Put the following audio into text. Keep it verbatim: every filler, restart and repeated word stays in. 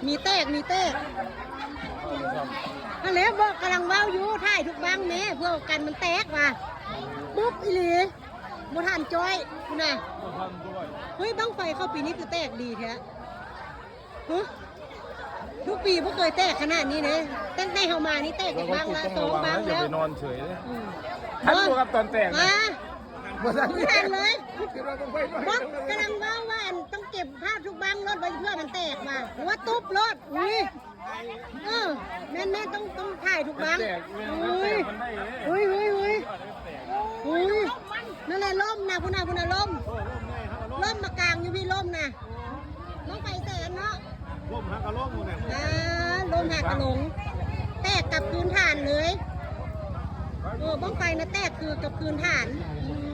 มีแตก มีแตก อันแล้วบอกกำลังเว้าอยู่ ถ่ายทุกบั้งแม่ เพื่อกันมันแตกว่ะ ปุ๊บอีหลีบ่ทันจ้อยคุณน่ะ เฮ้ย บั้งไฟเข้าปีนี้คือแตกดีแท้ ฮะ ทุกปีบ่เคยแตกขนาดนี้เด้ ตั้งแต่เฮามานี่แตกอีกบั้งละ สองบั้งแล้ว ไปนอนเฉยเลย อืม ทันบ่ครับตอนแตกนะ อ่า บ่ทัน บ่ทันเลย บอกกำลังเว้าว่าอันต้องเก็บภาพทุกบั้งรถไว้เพื่อมันแตกว่ะ หัวตุ๊บรถ อุ้ย เออ แม่นๆ ต้อง ต้องถ่ายทุกบั้ง แตก อุ้ย มันได้เลย อุ้ยอุ้ยอุ้ยอุ้ย นั่นแหละล่มนะ พุ้นนะ พุ้นนะล่ม ล่มมากลางอยู่พี่ ล่มนะ น้องไปแสนเนาะ ร่มหักกะโหลกหมดเนี่ย อ่า ล่มหักกะโหลง แตกกลับคืนฐานเลย เออ บั้งไฟนะแตกคือกลับคืนฐาน อื